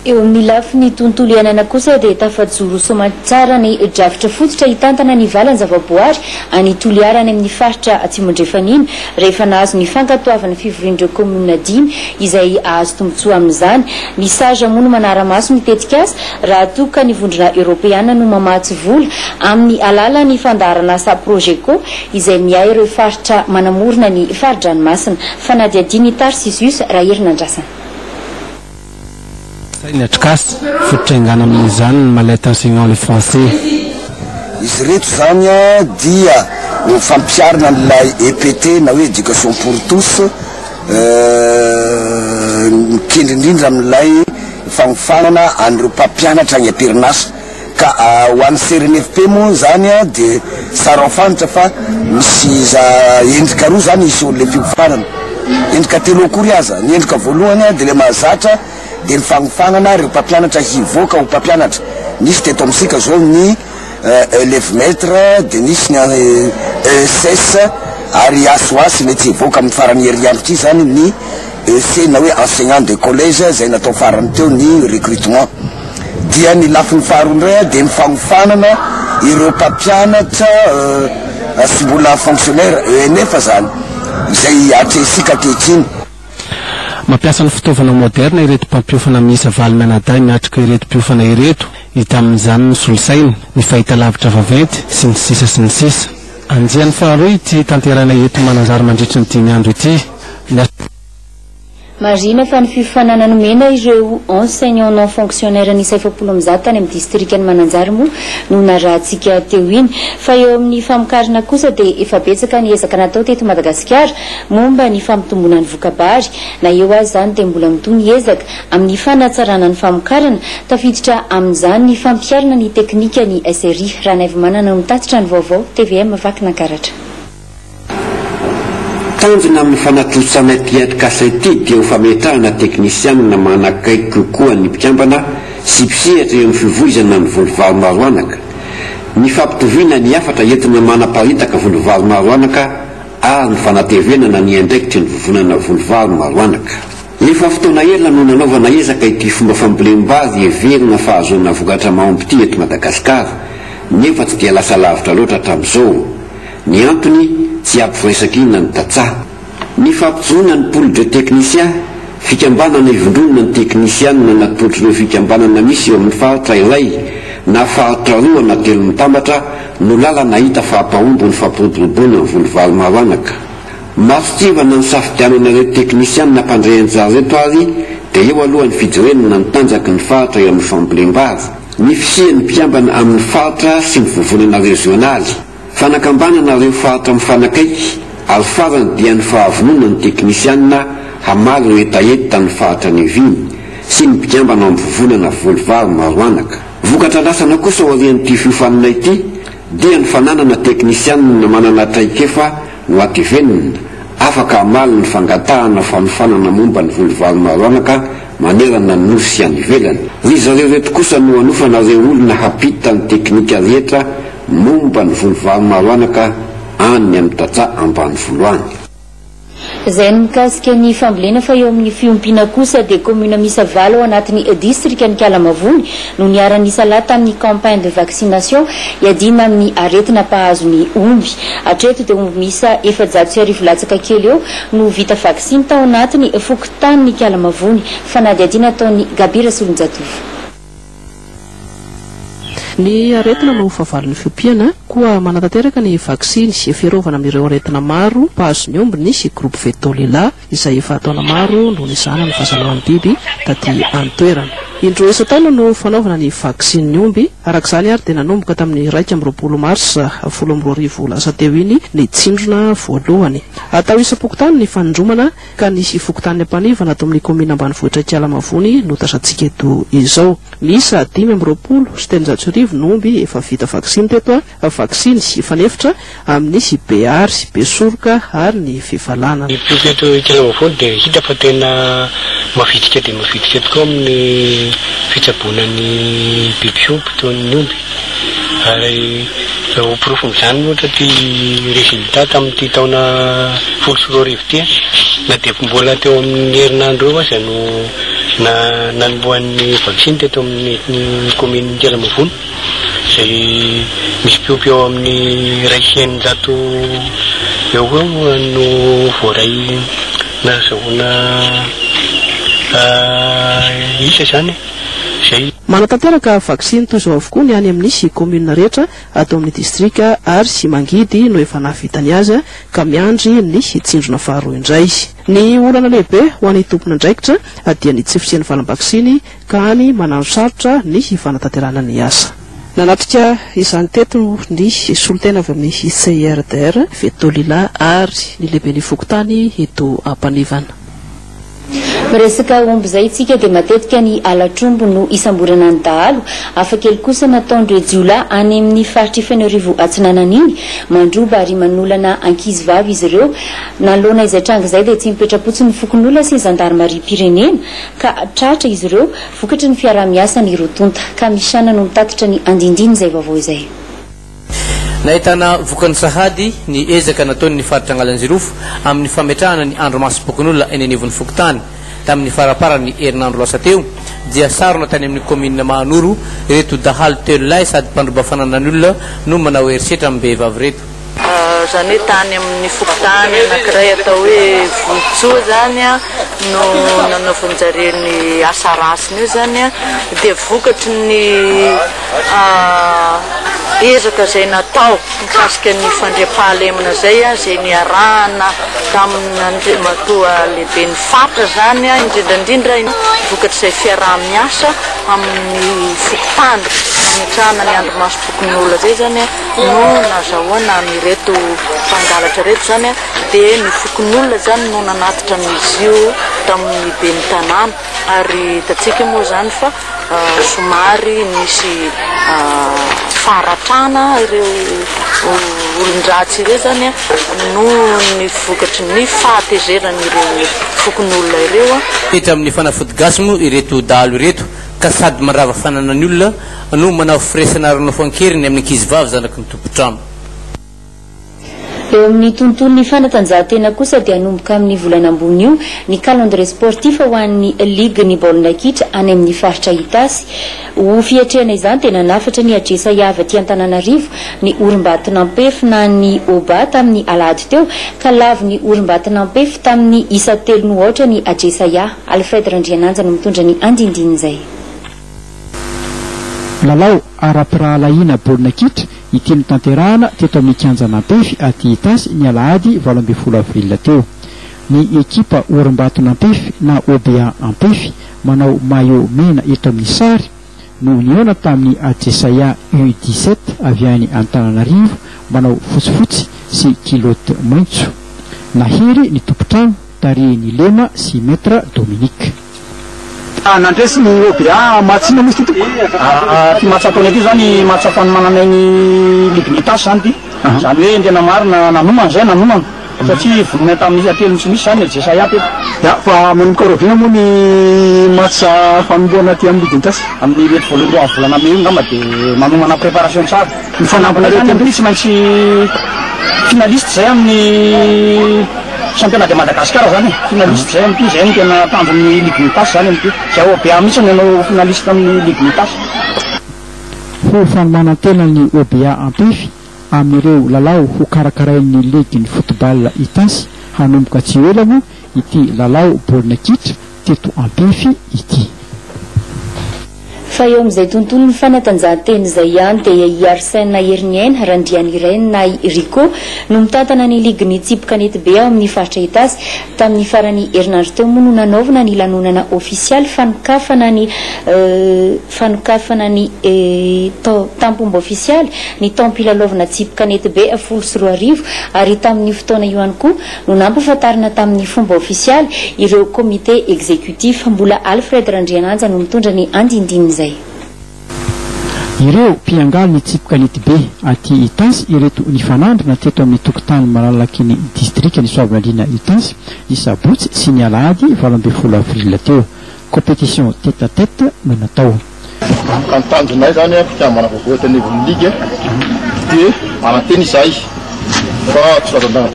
Eo amin'ny lafiny tontolo iainana kosa dia tafajoro soamantsara ny drafitra fototra hitantana ny valan-javaboary any Toliara any amin'ny faritra Atsimo Andrefana iny rehefa nahazo ny fankatoavan'ny fivorian'ireo kaominina dimy izay hahazo tombontsoa amin'izany. Ny SAGE moa no manara-maso ny tetikasa raha toa ka ny Vondrona Eoropeana no mamatsy vola amin'ny alalan'ny fandaharanasa Progeco izay miahy ireo faritra manamorona ny fari-dranomasina. Fanadihadian'i Tarcisius Raherinandrasana. Ny atrikasa, fototra iaingàna amin'izany ny Mallette enseignant le français. Izy ireto izany dia ho fampiharana an'ilay EPT na hoe Education pour tous, mikendry indrindra amin'ilay fanofanana an'ireo mpampianatra any am-perinasa. Ka ho an'ny CRNFP moa izany dia saro-fantatra fa misy endrika roa izany isehoan'ilay fiofanana. Endrika telo akory aza. Ny endrika voalohany dia ilay mahazatra dia ny fanofanana ireo mpampianatra hivoaka ho mpampianatra. Nisy teto amintsika izao ny Elève Maître, dia nisy ny ESS ary asy ho asy mety hivoaka amin'ny faran'ny herinandro ity izany ny EC na hoe enseignant de collège izay natao farany teo ny recrutement. Dia ny lafiny faharoa indray dia ny fanofanana ireo mpampianatra sy mbola fonctionnaire ENF izany izay atrehintsika ankehitriny. Mampiasa ny fitaovana moderna ireto mpampiofana miisa valo mianadahy miatrika ireto mpiofana ireto. Hita amin'izany ny solosaina, ny fahitalavitra vaventy, sy ny sisa sy ny sisa. Andiany faharoa ity tanterahina eto Mananjary mandritry ny dimy andro ity. Ny. Marihina fa ny fiofanana nomena ireo enseignants non fonctionnaires niisa 140 tany amin'ny distrikan'i Mananjary moa no narahantsika teo iny. Fa eo amin'ny famokarana kosa dia efa betsaka ny ezaka natao teto Madagasikara momba ny fampitomboana ny voka-bary. Na eo aza izany dia mbola mitohy ny ezaka amin'ny fanatsarana ny famokarana, tafiditra amin'izany ny fampiharana ny teknika ny SRI. Ranaivomanana no mitatitra ny vaovao, tvm Vakinankaratra. Tanjona amin'ny fanatontosana ity atrikasa ity dia ho fametrahana teknisianina manakaiky kokoa ny mpikambana sy mpisehatra eo amin'ny fivoizana ny voly vary maro anaka, ny fampitoviana ny hafatra entina manaparitaka voly vary maro anaka ary ny fanatevenana ny andraikitry ny vovonana voly vary maro anaka. Efa fotoana ela no nanaovana ezaka ity fomba fambolem-bary heverina fa ahazoana vokatra mahomby ity eto Madagasikara nefa tsy dia lasa lavitra loatra hatramin'izao. Ny antony, tsy ampy firaisankina ny tantsaha. Ny fampijoroana ny Pool de techniciens, fikambanana ivondronana ny teknisianina natolotr'ireo fikambanana misy eo amin'ny faritra iray na faritra roa na telo mitambatra no lalana hita fa hampahomby ny fampiroboroboana ny voly vary maro anaka. Mason-tsivana nisafidianana ireto teknisianina mpandray anjara ireto ary dia eo aloha ny fijerenana ny tanjaky ny faritra eo amin'ny fambolem-bary, ny fisian'ny mpikambana amin'ny faritra sy ny vovonana rezionaly. Fanakambanana ireo faritra mifanakaiky ary farany dia ny fahavononan'ny teknisianina hamaly ireo hetaheta ny faritra niaviany sy ny mpikambana ao amin'ny vovonana voly vary maro anaka. Vokatra andrasana kosa aorian'ity fiofanana ity dia ny fananana teknisianina manana traikefa ho atevenina afaka hamaly ny fangatahana fanofanana momba ny voly vary maro anaka manerana ny Nosy sy any ivelany. Ry zareo ireto kosa no hanofana ireo olona hampita ny teknika rehetra momba ny voly vary maro anaka any amin'ny tantsaha ambanivolo any. Izay ny mikasika ny fambolena fa eo amin'ny fiompiana kosa dia kaominina miisa valo ao anatin'ny distrikan'Ikalamavony no niara-nisalahy tamin'ny campagne de vaccination hiadiana amin'ny aretina mpahazo ny omby. Hatreto dia omby miisa 1400 latsaka kely eo no vita vaksiny tao anatin'ny fokontanin'Ikalamavony. Fanadihadiana ataon'i Gaby Rasolonjatovo. Ny aretina no fahavalon'ny fiompiana, koa manatanteraka ny vaksiny fiarovana amin'ireo aretina maro mpahazo ny omby ny Groupe Veto Lehilahy, izay efa taona maro no nizahana ny fahasalaman'ny biby taty an-toerana. Indroa isan-taona no fanaovana ny vaksinin'ny omby, araka izany ary dia nanomboka tamin'ny 21 marsa 2010 lasa teo iny ny tsindrona voalohany. Atao isam-pokontany ny fanindromana ka ny fokontany Ampanivana ato amin'ny kaominina ambanivohitra Ikalamavony no tazantsika eto izao. Miisa 1325 ny omby efa vita vaksiny teto, vaksiny fanefitra amin'ny Behary, Besoroka ary ny Fefalanana. Ny mpiompy eto Ikalamavony dia hita fa tena mavitrika dia mavitrika tokoa amin'ny fitsaboana ny biby fiompy toy ny omby ary ho porofon'izany ohatra ity résultat tamin'ity taona 2010 ity na dia mbola teo amin'ny herinandro eo aza no. Nanombohan'ny vaksiny teto amin'ny kaominin'i Ankalamavony izay misy mpiompy eo amin'ny 600 eo ho eo no voaray nahazahoana isa izany izay. Manatanteraka vaksiny toy izao avokoa ny any amin'ny kaominina rehetra ato amin'ny distrika ary mangidy no efa nahavitany azy ka miandry ny tsindrona faharoa indray. Ny olana lehibe ho an'ny tompon'andraikitra dia ny tsy fisian'ny valim-baksiny ka any manano sarotra ny fanatanterahana ny asa. Nanatrika izany teto ny solontena avy amin'ny CIRDR, Vetolila ary ny lehiben'ny fokontany eto Ampanivana. Miresaka omby izay isika dia matetika ny halatr'omby no isamborana ny dahalo. Hafakely kosa nataon'ireo jiolahy any amin'ny faritr'i Fenoarivo Atsinanana iny. Mandroba ary manolana ankizivavy izy ireo. Nanoloana izay tranga izay dia tsy mipetra-potsiny ny fokonolona sy ny zandarimariam-pirenena ka tratra izy ireo vokatry ny fiaraha-miasan'ny roa tonta. Kamishana no mitatitra ny andindin'izay vaovao izay. Nahitana vokany sahady ny ezaka nataon'ny faritra Analanjirofo amin'ny fametrahana ny andrimasom-pokonolona eny anivon'ny fokontany. Tamin'ny faramparan'ny herinandro lasa teo dia sarona tany amin'ny kaominina Mahanoro ireto dahalo telo lahy sady mpandroba fananan'olona no manao herisetra amim-behivavy ireto. Izany hoe tany amin'ny fokontany anankiray atao hoe Vohitsoa izany no nanaovan-jareo ny asa ratsiny io izany dia vokatry ny Ezaka izay natao mikasika ny fandriampahalemana izay, izay niarahana tamin'Andriamatoa Lehiben'ny Faritra izany, indrindra indrindra vokatr'izay fiaraha-miasa amin'ny fokontany nametrahana ny andrimasom-pokonolona izay izany no nazahoana an'ireto mpangalatra ireto izany, dia ny fokonolona izany no nanatitra an'izy io tamin'ny ben'ny tanàna ary hitantsika moa izany fa Somary nisy faharatrana ireo olon-dratsy ireo izany noho ny vokatry ny fahatezeran'ireo fokonolona ireo. Hita amin'ny fanafody gasy moa ireto dahalo ireto ka sady mandrava fananan'ny olona no manao firaisana ara-nofo an-keriny amin'ny ankizivavy zanaky ny tompon-trano. Eo amin'ny tontolon'ny fanatanjahantena kosa dia hanomboka amin'ny volana ambony io ny calendrier sportif ho an'ny ligue ny baolina kitra any amin'ny faritra Itasy. Ho fiatrehana izany dia nanafatra ny Adresa Iava aty Antananarivo ny Orimbaton'Ampefy na ny Oba tamin'ny alahady teo ka lavo ny Orimbaton'Ampefy tamin'ny isa telo no aotra ny Adresa Ia. Alfred Randriananja no mitondra ny andindinin'izay. Lalao ara-pirahalahiana baolina kitra ity notanterahana teto amin'ny kianjan'Ampefy aty Itasy ny alahady 18 avril teo. Ny ekipa Orimbaton'Ampefy na OBA Ampefy manao maillot mena eto amin'ny sary no nihaona tamin'ny Ajesaia U 17 avy any Antananarivo manao fotsifotsy sy kilote maitso. Nahery ny tompon-trano tarihin'i Lema sy Maître Dominique. Nandresy ny OBA match inona moa izy ity tompoko? Ity match ataonay ity zany match fanomananay ny ligue ny Itasy zany ity. Zany hoe ny tena marina nanomana zay nanomana satria vonona tamin'ny isa telo tsy misy zany ny Jesaya teto. Ya, fa manomboka rahoviana moa ny match fanombohana aty amin'ny ligue ny Itasy? Amin'ny mety voalohandohan'ny volana mey io ngamba dia manomana préparation tsara. Ny fanampinareo aty amin'ity tsy maintsy finaliste zay amin'ny championnat de Madagascar zany e, finaliste zay amin'ity, zay no tena tanjon'ny ligue Mitas zany amin'ity, zay OBA mihitsy no hanao finaliste amin'ny ligue Mitas. Ho fanomanan-tenan'ny OBA Ampefy amin'ireo lalao ho karakarain'ny ligin'ny football Itasy hanomboka tsy ho ela moa ity lalao baolina kitra teto Ampefy ity. Fa eo amin'izay tontolon'ny fanatanjahantena izay ihany dia i Arsène Heriniaina Randrianirainy na i Rico no mitantana ny ligin'ny tsipy kanetibe ao amin'ny faritra Itasy. Tamin'ny faran'ny herinandro teo moa no nanaovana ny lanonana ofisialy fanokafana ny fanokafana ny tampomba ofisialy ny taom-pilalaovana tsipy kanetibe 2010 ary tamin'io fotoana io ihany koa no nampahafantarina tamin'ny fomba ofisialy ireo comité exécutif. Mbola Alfred Randriananja no mitondra ny andindinin'izay. Ireo mpiangaly ny tsipy kanetibe aty Itasy ireto nifanandrina teto amin'ny tokotany malalaky ny distrikan'i Soavinandriana Itasy ny sabotsy sy ny alahady 18 avril teo. Compétition tête à tête no natao. Ka ny tanjonay izany mpikambana vaovao eto anivon'ny ligue dia manantena izahay fa tsy lazan-danja.